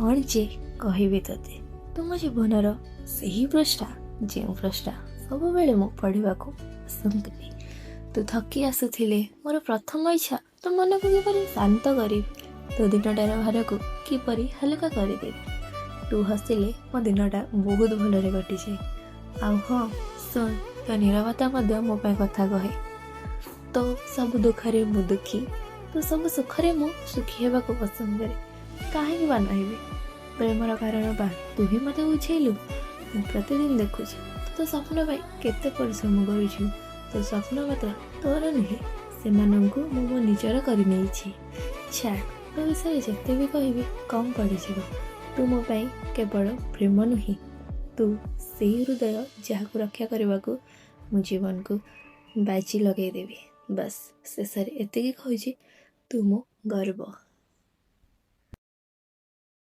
କ'ଣ ଯେ କହିବି ତୋତେ। ତୁ ମୋ ଜୀବନର ସେହି ପୃଷ୍ଠା, ଯେଉଁ ପୃଷ୍ଠା ସବୁବେଳେ ମୁଁ ପଢ଼ିବାକୁ ପସନ୍ଦ କରେ। ତୁ ଥକି ଆସୁଥିଲେ ମୋର ପ୍ରଥମ ଇଚ୍ଛା ତୋ ମନକୁ କିପରି ଶାନ୍ତ କରିବି, ତୋ ଦିନଟାର ଭାରକୁ କିପରି ହାଲୁକା କରିଦେବି। ତୁ ହସିଲେ ମୋ ଦିନଟା ବହୁତ ଭଲରେ କଟିଯାଏ। ଆଉ ହଁ, ଶୁଣ, ତୋ ନିରବତା ମଧ୍ୟ ମୋ ପାଇଁ କଥା କହେ। ତୋ ସବୁ ଦୁଃଖରେ ମୁଁ ଦୁଃଖୀ, ତୋ ସବୁ ସୁଖରେ ମୁଁ ସୁଖୀ ହେବାକୁ ପସନ୍ଦ କରେ। କାହିଁକି ବା ନ ହେବି? ପ୍ରେମର କାରଣ ବା ତୁ ହିଁ ମୋତେ ବୁଝେଇଲୁ। ମୁଁ ପ୍ରତିଦିନ ଦେଖୁଛି ତୁ ତୋ ସ୍ୱପ୍ନ ପାଇଁ କେତେ ପରିଶ୍ରମ କରୁଛୁ। ତୋ ସ୍ୱପ୍ନ ମାତ୍ର ତୋର ନୁହେଁ, ସେମାନଙ୍କୁ ମୁଁ ମୋ ନିଜର କରିନେଇଛି। ଛାଡ଼, ତୋ ବିଷୟରେ ଯେତେ ବି କହିବି କମ୍ ପଡ଼ିଯିବ। ତୁ ମୋ ପାଇଁ କେବଳ ପ୍ରେମ ନୁହେଁ, ତୁ ସେଇ ହୃଦୟ ଯାହାକୁ ରକ୍ଷା କରିବାକୁ ମୁଁ ଜୀବନକୁ ବାଜି ଲଗେଇଦେବି। ବାସ୍, ଶେଷରେ ଏତିକି କହୁଛି, ତୁ ମୋ ଗର୍ବ।